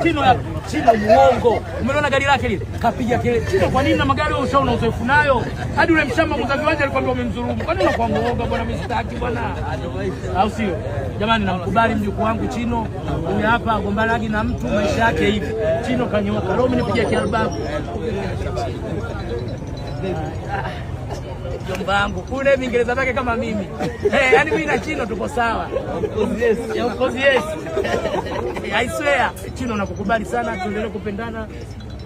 Chino ya Chino muongo. Umeona gari lake lile? Kapiga kelele. Chino, kwa nini na magari wewe ushaona uzoefu nayo? Hadi ule mshamba muuza viwanja alikwambia umemdhulumu. Kwa nini unakuwa muoga bwana? Mimi sitaki bwana. Au sio? Jamani, namkubali mjukuu wangu Chino. Huyu hapa agombanagi na mtu maisha yake hivi. Chino kanyoka. Leo umenipigia kialbabu. Mjomba wangu kule Kiingereza zake kama mimi. Eh, yani mimi na Chino tuko sawa. Of course yes. Of course yes. I swear. Chino nakukubali sana, tuendelee kupendana.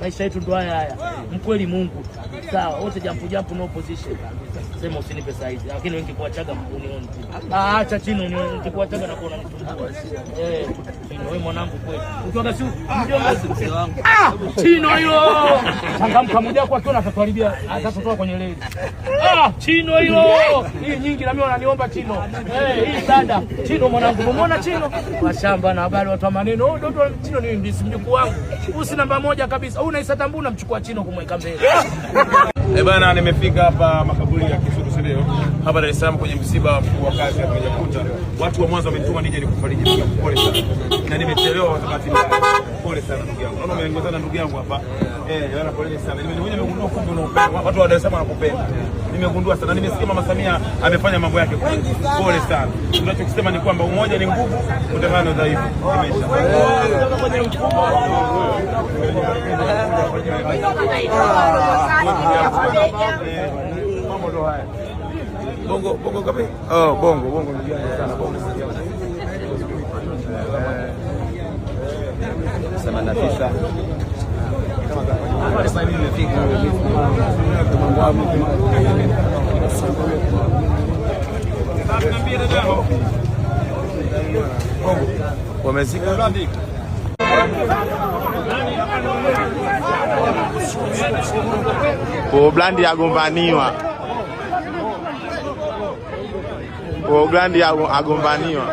Maisha yetu ndo haya haya. Mkweli Mungu. Sawa, wote jampu jampu no position. Sema usinipe saizi. Lakini wengi kuachaga unioni. Ah, acha Chino unioni. Nikikuachaga na kuona nitumbua. Eh, Chino wewe mwanangu kweli. Ukiwaga si mjomba wangu. Ah, Chino hilo. Changamka mmoja wako akiona atatuharibia, atatutoa kwenye reli. Ah, Chino hilo. Hii nyingi na mimi wananiomba Chino. Eh, hii sada. Chino mwanangu, umeona Chino? Washamba na habari watu wa maneno. Oh, dodo Chino ni ndisi mjukuu wangu. Usi namba moja kabisa. Huyu naisa tambu namchukua Chino kumweka mbele. Eh bana, nimefika hapa makaburi ya Kisutu, si ndio? Hapa Dar es Salaam kwenye msiba wa mkuu wa kazi hapa Jakuta. Watu wa Mwanza wamenituma nije nikufariji ndugu yangu. Pole sana. Na nimechelewa kwa bahati mbaya. Pole sana ndugu yangu. Naona umeongozana ndugu yangu hapa. Eh, bana pole sana. Nimekuja nimegundua kumbe una upendo. Watu wa Dar es Salaam wanakupenda. Nimegundua sana. Nimesikia Mama Samia amefanya mambo yake. Pole sana. Tunachokisema ni kwamba umoja ni nguvu, utengano ni udhaifu. Imeisha. Mambo ndo haya. Bongo bongo ngapi? Oh, bongo bongo ndugu yangu sana bongo. 89 Bongo. Wamezika. Blandi agombaniwa. Blandi agombaniwa.